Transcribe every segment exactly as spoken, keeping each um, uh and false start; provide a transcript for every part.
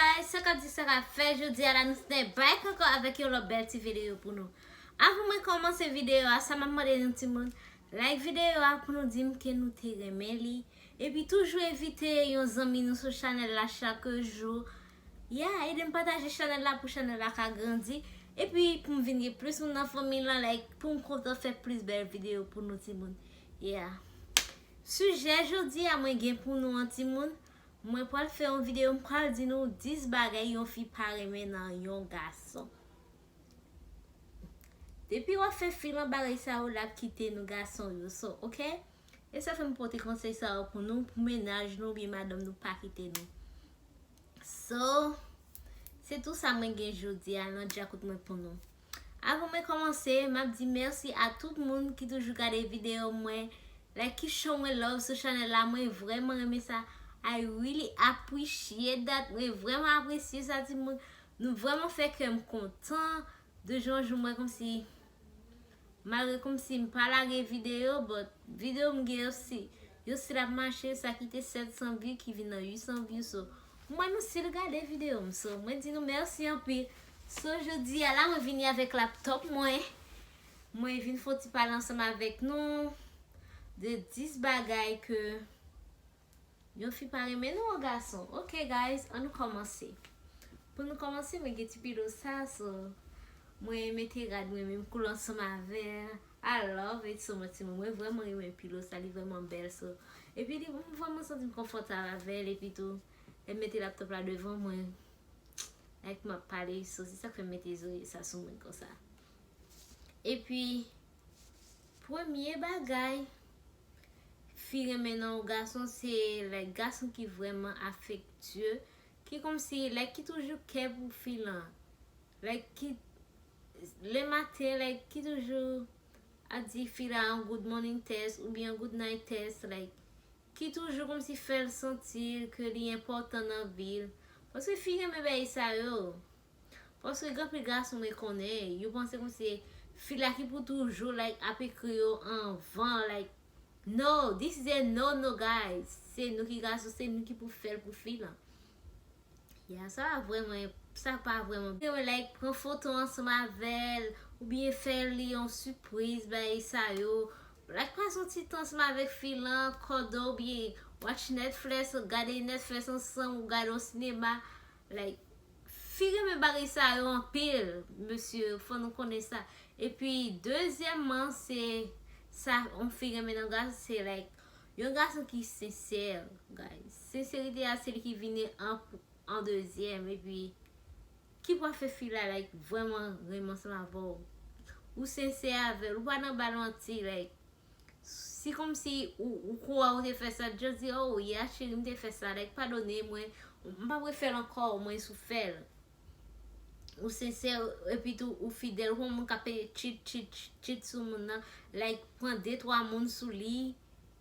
Guys, sa k ap di, sa k ap fèt, jodi a la nou se back ankò avèk yon lòt bèl ti videyo pou nou. Avan mwen kòmanse videyo a, sa m ap mande nou timoun, like videyo a pou nou di m ke nou te renmen li. Epi toujou envite yon zanmi nou sou chanèl la chak jou. Yeah, ede m pataje chanèl la pou chanèl la ka grandi. Epi pou m vin gen plis moun nan fanmi lan, like, pou m kontan fè plis bèl videyo pou nou timoun. Yeah. Sijè jodi a mwen gen pou nou an timoun, mwen pral fè yon videyo, m pral di nou dis bagay yon fi pa renmen nan yon gason. Depi w ap fè fi lan bagay sa yo, l ap kite nou gason yo. So, ok? E sa fè m pote konsèy sa yo pou nou, pou mennaj nou oubyen madanm nou pa kite nou. So, se tou sa mwen gen jodi a nan djakout mwen pou nou. Avan mwen kòmanse, m ap di mèsi a tout moun ki toujou gade videyo mwen, like, ki show mwen love sou chanèl la. Mwen vrèman renmen sa. I really appreciate that. Mwen vrèman apresye sa, timoun. Nou vrèman fè kè m kontan. De jou an jou, mwen kòmsi, malgre kòmsi m pa lage videyo, but videyo m gen yo si, yo still ap mache, sa ki te sèt san view ki vin nan uit san view. So, mwen nou still gade videyo m. So, mwen di nou mèsi anpil. So, jodi a la, mwen vini avèk laptop mwen. Mwen vin fè yon ti pale ansanm avèk nou de dis bagay ke yon fi pa renmen nan yon gason. Ok, guys, ann nou kòmanse. Pou nou kòmanse, mwen gen ti pilo sa, so, mwen mete rad mwen menm koulè ansanm avè l. I love it so much, timoun. Mwen vrèman renmen pilo sa, li vrèman bèl, so. Epi li, m vrèman santi m konfòtab avè l, epi tou, lè m mete laptop la devan mwen, like m ap pale, so, se sa k fè m mete zorye sa sou mwen konsa. Epi, premye bagay fi renmen nan yon gason, se, like, gason ki vrèman afektye, ki kòmsi, like, ki toujou kè pou fi lan. Like, ki, le maten, like, ki toujou ap di fi la yon good morning text oubyen yon good night text, like, ki toujou kòmsi fè l santi ke li enpòtan nan vi l. Paske fi renmen bagay sa yo. Paske gen anpil gason mwen konnen, yo panse kòmsi fi la ki pou toujou, like, ap ekri yo anvan, like, no, this is a no, no, guys. Se nou ki gason, se nou ki pou fè l pou fi lan. Ya, sa pa vrèman, sa pa vrèman. Yo, like, pran foto ansanm avè l, oubyen fè li yon sipriz, bagay sa yo. Like, pase yon ti tan ansanm avèk fi lan, kòdo, oubyen watch Netflix, gade Netflix ansanm, ou gade yon sinema. Like, fi renmen bagay sa yo anpil, mesye, fò nou konnen sa. Epi, dezyèmman, se sa, yon fi renmen nan gason, se, like, yon gason ki sensè, guys. Senserite a, se li ki vini an, an dezyèm, epi ki pral fè fi la, like, vrèman renmen ansanm avè w. Ou sensè avè l, ou pa nan ba l manti, like, si kòmsi ou, ou kwè ou te fè sa, just di, oh, yeah, cheri, m te fè sa, like, padone mwen, m pa vle fè l ankò, mwen soufè l. Ou sensè, epi tou, ou fidèl, ou pa yon moun k ap cheat, cheat, cheat sou moun nan, like, pran de, twa moun sou li,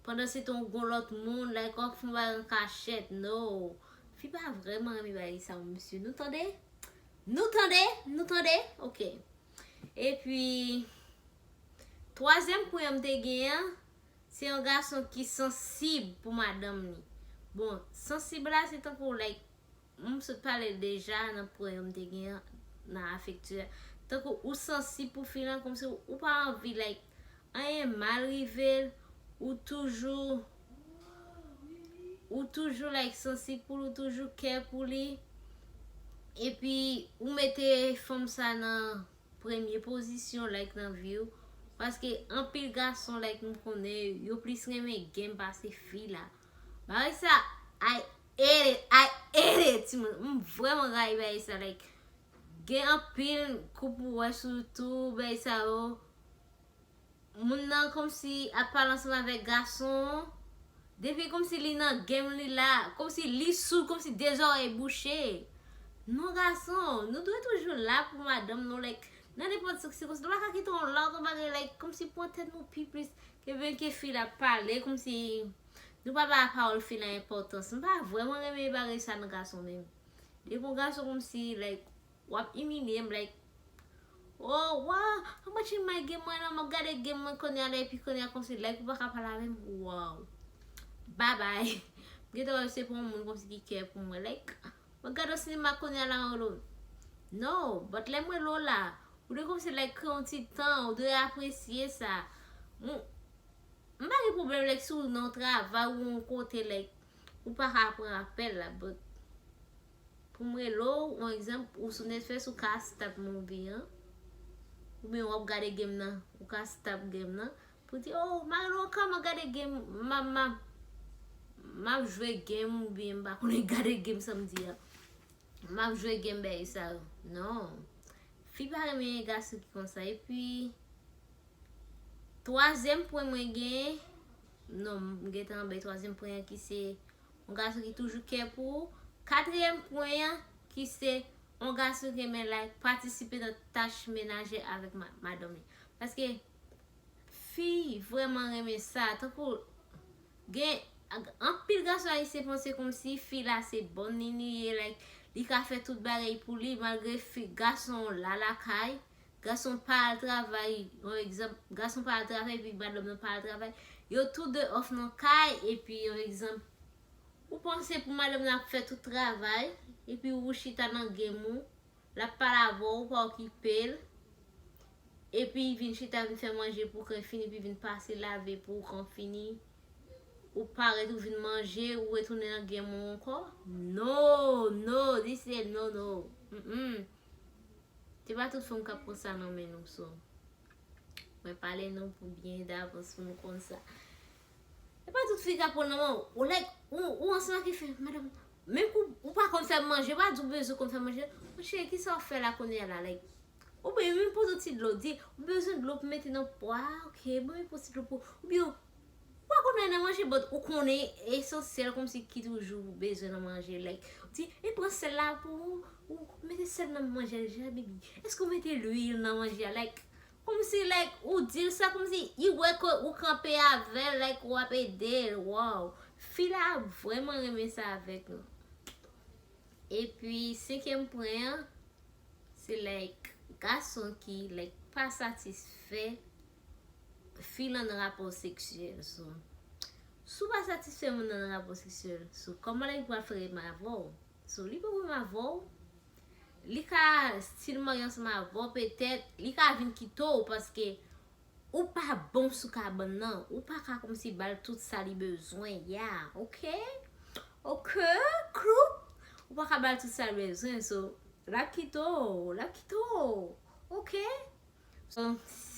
pandan se tan ou gon lòt moun, like, w ap fè yon bagay an kachèt, no. Fi pa vrèman renmen bagay sa yo, mesye. Nou tande? Nou tande? Nou tande? Ok. Epi, twazyèm pwen m te gen an, se yon gason ki sansib pou madanm li. Bon, sansib la, se tankou, like, m sot pale l deja nan pwen m te gen an, nan afektye. Tankou ou sansib pou fi lan, kòmsi ou, ou pa anvi, like, anyen mal rive l, ou toujou, ou toujou, like, sansib pou li, ou toujou kè pou li. Epi, ou mete fanm sa nan premye pozisyon, like, nan vi w. Paske anpil gason, like, m konnen, yo plis renmen game pase fi la. Bagay sa, I hate it, I hate it, timoun. M vrèman rayi bagay sa, like, gen anpil koup ou wè sou YouTube, bagay sa yo. Moun nan kòmsi ap pale ansanm avèk gason. Depi kòmsi li nan game li la, kòmsi li soud, kòmsi de zòrèy bouche. Non, gason, nou dwe toujou la pou madanm nou, like, nan nenpòt sikonstans. Nou pa ka kite yon lòt bagay, like, kòmsi pran tèt nou pi plis ke byen ke fi la pale, kòmsi nou pa ba pawòl fi la enpòtans. M pa vrèman renmen bagay sa nan gason menm. Depi yon gason kòmsi, like, w ap imilye m, like, oh, wa, how much in my game mwen la, m ap gade game mwen kounye a la, epi kounye a kòmsi, like, ou pa ka pale avè m, wow. Bye bye. M gentan wè se pa yon moun kòmsi ki kè pou mwen, like, Mwen gade yon sinema kounye a la, mwen rele w. No, but lè mwen rele w la, ou dwe kòmanse, like, pran yon ti tan, ou dwe apresye sa. Mwen, m pa gen pwoblèm, like, si w nan yon travay ou yon kote, like, ou pa ka pran apèl la, but pou m rele w, yon egzanp, ou sou Netflix, ou ka stop movie an, oubyen w ap gade game nan, ou ka stop game nan, pou di, oh, m a rele w ankò, m a gade game, m a, m a, m ap jwe game, oubyen m pa konnen gade game sa m di a. M ap jwe game bay sa yo. Non. Fi pa renmen gason ki konsa. Epi, twazyèm pwen mwen gen, non, m gentan bay twazyèm pwen an ki se yon gason ki toujou kè pou ou. Katriyèm pwen an ki se yon gason ki renmen, like, patisipe nan tach menajè avèk ma-, madanm li. Paske fi vrèman renmen sa. Tankou gen anpil gason ayisyen panse kòmsi fi la se bòn li li ye, like, li ka fè tout bagay pou li, malgre fi, gason la lakay, gason pa al travay, yon egzanp, gason pa al travay, epi madanm nan pa al travay, yo tou de off nan kay, epi yon egzanp, ou panse pou madanm nan ap fè tout travay, epi ou chita nan game ou, l ap pale avè w, ou pa okipe l, epi vin chita, vin fè manje pou kan fini, epi vin pase lave pou kan fini, ou parèt, ou vin manje, ou retounen nan game ou ankò. No, no, this is no, no. Mm-mm. Se pa tout fanm k ap pran sa nan men nou, so. Mwen pale nou pou byen davans pou nou konn sa. Se pa tout fi k ap pran nan men w. Ou, like, ou, ou ansanm ak fi, madanm, menm kou ou pa konn fè manje, pa di w bezwen konn fè manje. Monchè, kisa w fè la kounye a la, like, oubyen menm pote yon ti dlo, di, ou bezwen dlo pou mete nan pwa, ok, bon, pote ti dlo pou, oubyen ou pa konnen nan manje, but ou konnen esansyèl kòmsi ki toujou bezwen nan manje, like, ou di, e pran sèl la pou ou, ou mete sèl nan manje a deja, baby. Èske ou mete lwil nan manje a, like, kòmsi, like, ou di l sa, kòmsi, li wè ke ou kanpe avè l, like, w ap ede l, wow. Fi la ap vrèman renmen sa avèk nou. Epi, senkyèm pwen an, se, like, gason ki, like, pa satisfè fi lan nan rapò seksyèl, so. Si w pa satisfè moun nan nan rapò seksyèl, so, kòman, like, li pral fè renmen avè w? So, li poko menm avè w. Li ka still marye ansanm avè w, petèt. Li ka vin kite w paske ou pa bon sou kabann nan. Ou pa ka kòmsi ba l tout sa li bezwen. Yeah, ok? Ok, kroup. Ou pa ka ba l tout sa l bezwen. So, l ap kite w. L ap kite w. Ok? So,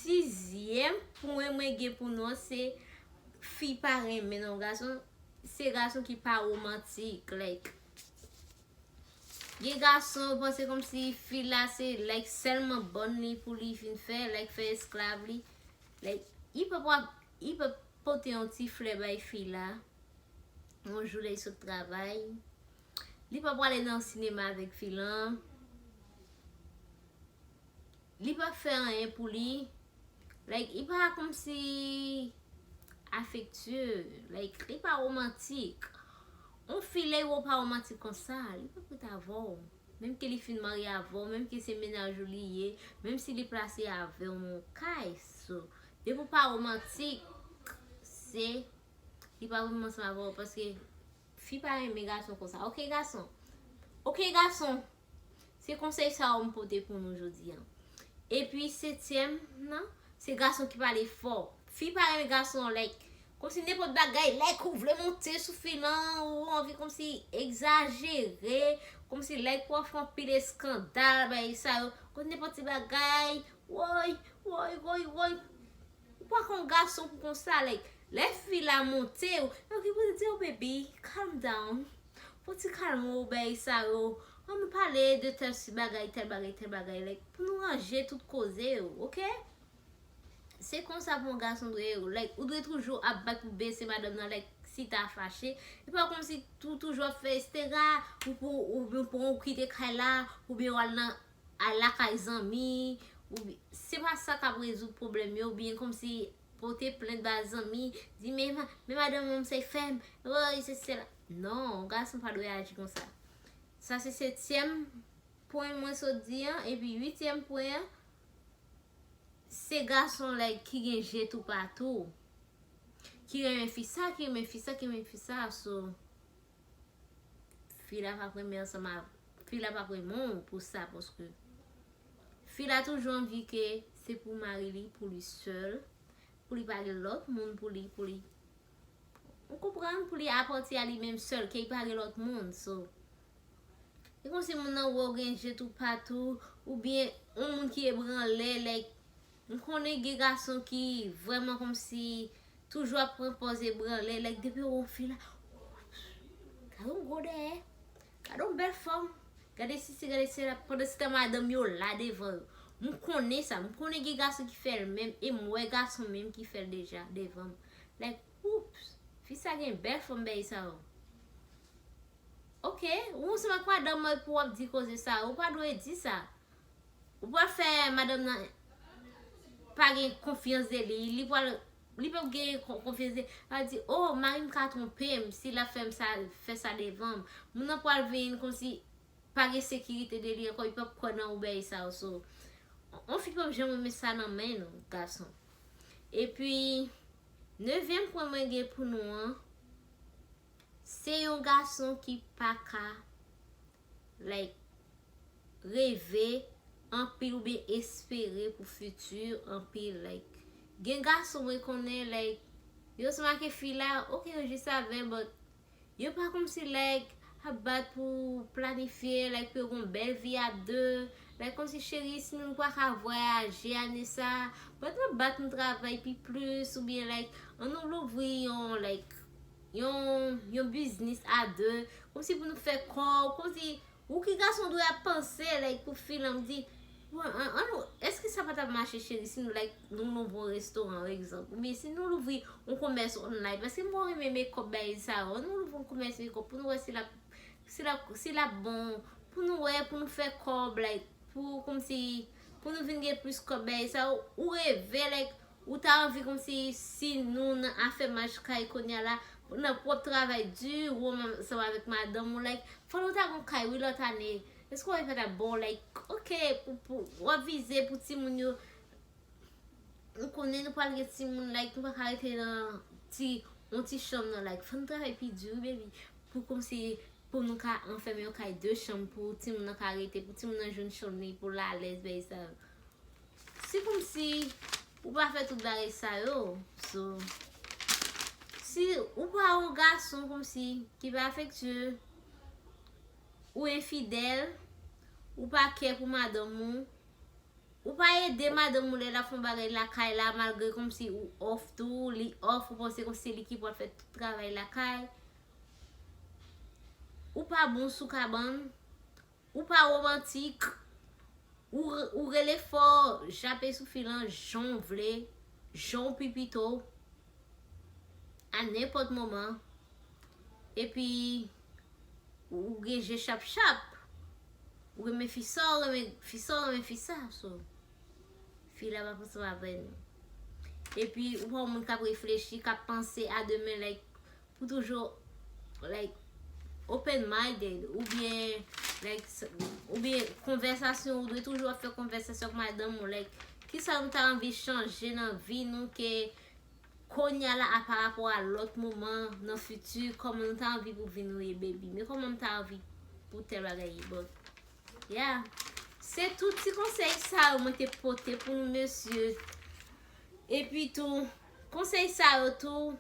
sizyèm pwen mwen gen pou nou an, se fi pa renmen nan gason. Se gason ki pa womantik. Like, gen gason, yo panse kòmsi fi la se, like, sèlman bòn li pou li vin fè, like, fè esklav li. Like, li pa pral, li pa pote yon ti flè bay fi la. Yon jou lè li sot travay. Li pa prale nan sinema avèk fi lan. Li pa fè anyen pou li. Like, li pa kòmsi afektye. Like, li pa womantik. Yon fi lè ou pa womantik konsa, li pa prèt avè w. Menm ke li fin marye avè w, menm ke se mennaj ou li ye, menm si li plase avè w nan yon kay, so, depi w pa womantik, se, li pa vrèman ansanm avè w, paske fi pa renmen gason konsa. Ok, gason. Ok, gason. Se konsèy sa yo m pote pou nou jodi a. Epi setyèm nan, se gason ki pale fò. Fi pa renmen gason, like, kòmsi nenpòt bagay, like, ou vle monte sou fi lan, ou anvi kòmsi egzajere, kòmsi, like, pou w ap fè anpil eskandal, bagay sa yo. Kòmsi nenpòt ti bagay, woy, woy, woy, woy. Ou pa konn gason pou konsa, like, lè fi la monte w, yo ki pou di w, baby, calm down. Fò ti kalme w, bagay sa yo. Ann nou pale de tèl si bagay, tèl bagay, tèl bagay, like, pou nou ranje tout koze yo, ok? Se konsa pou yon gason dwe ye, like, ou dwe toujou ap bat pou bese madanm nan, like, si ta fache. E pa kòmsi tou toujou ap fè estera, ou pou, oubyen pou ou kite kay la, oubyen w al nan al lakay zanmi, oubyen, se pa sa k ap rezoud pwoblèm yo, oubyen kòmsi pote plent ba zanmi, di, men, ma- men madanm mwen se fè m, woy, se sèla. Non, gason pa dwe aji konsa. Sa se setyèm pwen mwen sot di an, epi uityèm pwen an, se gason, like, ki gen je toupatou, ki renmen fi sa, ki renmen fi sa, ki renmen fi sa, so, Fi la p ap renmen ansanm a, fi la p ap renmen w pou sa, paske fi la toujou anvi ke se pou mari li, pou li sèl, pou li pa gen lòt moun pou li, pou li, ou konprann, pou li apati a li menm sèl, ke li pa gen lòt moun. So, e kòmsi moun nan wè w gen je toupatou, oubyen yon moun ki ebranle, like, m konnen gen gason ki vrèman kòmsi toujou ap pran pòz ebranle, like, depi w wè yon fi la, gade yon gwo dèyè, gade yon bèl fòm, gade sesi, gade sela, pandan se tan madanm yo la devan yo. M konnen sa, m konnen gen gason ki fè l menm, e m wè gason menm ki fè l deja devan m. Like, oups, fi sa gen bèl fòm, bèy sa yo. Ok, ou ansanm ak madanm mwen pou w ap di koze sa, ou pa dwe di sa. Ou pral fè madanm nan pa gen konfyans de li, li pral, li p ap gen kon- konfyans de li, l ap di, oh, mari m ka twonpe m si l ap fè m sa, fè sa devan m. Moun nan pral vin kòmsi pa gen sekirite de li ankò, li p ap kwè nan ou bèy sa yo. So, yon fi p ap janm renmen sa nan men nou, gason. Epi, nevyèm pwen mwen gen pou nou an, se yon gason ki pa ka, like, reve anpil oubyen espere pou fiti anpil, like, gen gason mwen konnen, like, yo se make fi la, ok, yo jis avè l, but yo pa kòmsi, like, ap bat pou planifye, like, pou yo gon bèl vi a de, like, kòmsi, cheri, si nou pa ka vwayaje ane sa, but nou bat nou travay pi plis, oubyen, like, ann nou louvri yon, like, yon, yon biznis a de, kòmsi pou nou fè kòb, kòmsi ou ki gason dwe ap panse, like, pou fi lan, m di, bon, an, an nou, èske sa pa t ap mache, cheri, si nou, like, nou louvri yon restoran, pa egzanp, oubyen si nou louvri yon komès online, paske m bon renmen makeup bagay sa yo, nou louvri yon komès makeup pou nou wè si l ap, si l ap, si l ap bon, pou nou wè, pou nou fè kòb, like, pou, kòmsi, pou nou vin gen plis kòb bagay sa yo, ou reve, like, ou ta anvi kòmsi si nou nan afè mach kay kounye a la, nan pwòp travay di, ou menm ansanm avèk madanm ou, like, fò nou ta gon kay, wi, lòt ane. Èske w wè pa ta bon, like, ok, pou, pou, w ap vize pou timoun yo, nou konnen nou pral gen timoun, like, nou pa ka rete nan ti, yon ti chanm nan, like, fò nou travay pi di, wi, baby, pou kòmsi, pou nou ka anfèmen yon kay de chanm, pou timoun nan ka rete, pou timoun nan jwenn chanm li, pou l alèz, bagay sa yo. Si kòmsi ou pa fè tout bagay sa yo, so, si ou pa yon gason kòmsi ki pa afektye, ou enfidèl, ou pa kè pou madanm ou, ou pa ede madanm ou lè l ap fè yon bagay lakay la, malgre kòmsi ou off tou, li off, ou panse kòmsi se li ki pral fè tout travay lakay, ou pa bon sou kabann, ou pa womantik, ou, ou rele fò, jape sou fi lan jan w vle, jan w pi pito, a nenpòt moman. Epi, ou gen je chap chap, ou renmen fi sa, ou renmen fi sa, ou renmen fi sa, so, fi la p ap ansanm avè nou. Epi, ou pa yon moun k ap reflechi, k ap panse a demen, like, pou toujou, like, open minded, oubyen, like, s- oubyen konvèsasyon, ou dwe toujou ap fè konvèsasyon ak madanm ou, like, kisa nou ta anvi chanje nan vi nou ke kounye a la a pa rapò a lòt moman nan fiti, kòman nou ta anvi pou vi nou ye, baby, men kòman m ta anvi pou tèl bagay ye, but, yeah. Se tout ti konsèy sa yo mwen te pote pou nou, mesye. Epi tou, konsèy sa yo tou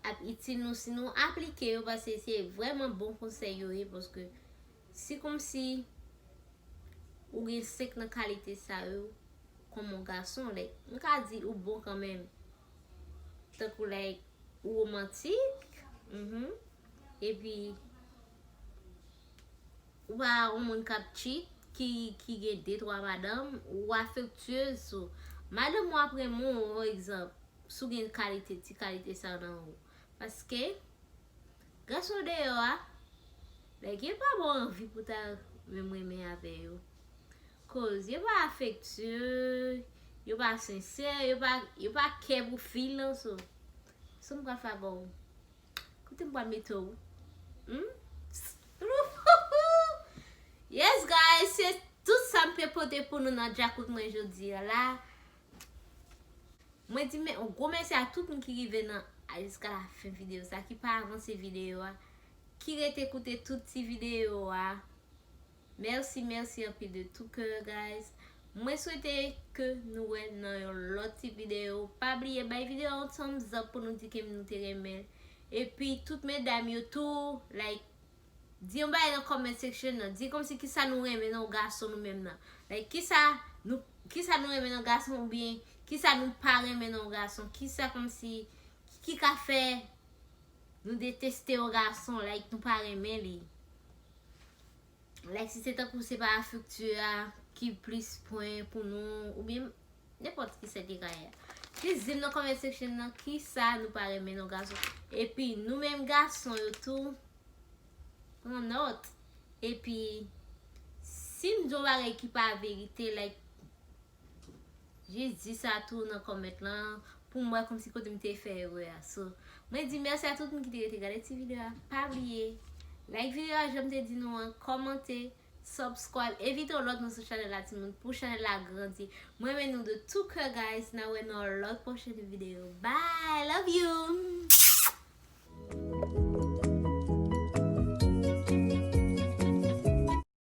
ap itil nou si nou aplike yo, paske se vrèman bon konsèy yo ye, paske si kòmsi ou gen senk nan kalite sa yo, kòm yon gason, like, m ka di ou bon kanmenm. Tankou, like, ou womantik, mhm, epi ou pa yon moun k ap cheat, ki, ki gen de twa madanm, ou afektyez, so, madanm ou ap renmen w, pa egzanp, si w gen kalite, ti kalite sa nan ou. Paske, gason deyò a, like, yo pa ba w anvi pou ta menm renmen avè yo. Koz yo pa afektye, yo pa sensè, yo pa, yo pa kè pou fi lan, so, sa m pral fè ba w? Kote m pral mete w? Hmm? Yes, guys, se tout sa m te pote pou nou nan djakout mwen jodi a la. Mwen di men yon gwo mèsi a tout moun ki rive nan, a, jiska la fen videyo sa, ki pa avanse videyo a, ki rete koute tout ti videyo a. Mèsi, mèsi anpil de tout cœur, guys. Mwen swete ke nou wè nan yon lòt ti videyo. Pa bliye bay videyo a yon thumbs up pou nou di ke nou te renmen l. Epi tout medam yo tou, like, di yon bagay nan comment section nan. Di kòmsi kisa nou renmen nan yon gason nou menm nan. Like, kisa nou, kisa nou renmen nan gason oubyen kisa nou pa renmen nan yon gason. Kisa kòmsi, ki ka fè nou deteste yon gason, like, nou pa renmen li. Like, si se tankou se pa afekte a ki plis pwen pou nou, oubyen nenpòt ki sa te ka ye. Plis di m nan comment section nan kisa nou pa renmen nan gason. Epi nou menm gason yo tou, pran nòt. Epi si m di yon bagay ki pa verite, like, jis di sa tou nan comment lan pou m wè kòmsi kote m te fè erè a. So, mwen di mèsi a tout moun ki te rete gade ti videyo a. Pa bliye, like videyo a, jan m te di nou an, kòmante, subscribe, envite yon lòt moun sou chanèl la, timoun, pou chanèl la grandi. Mwen renmen nou de tout cœur, guys. N a wè nan lòt pwochèn videyo. Bye, love you.